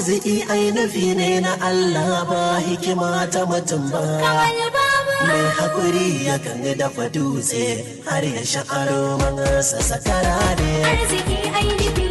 Arziki ai nufi ne na Allah, ba hikima ta mutum ba. Kawal Baba. Mai hakuri yakan dafa dutse har ya sha'aro mansa, sakara ne. Arziki ai nufi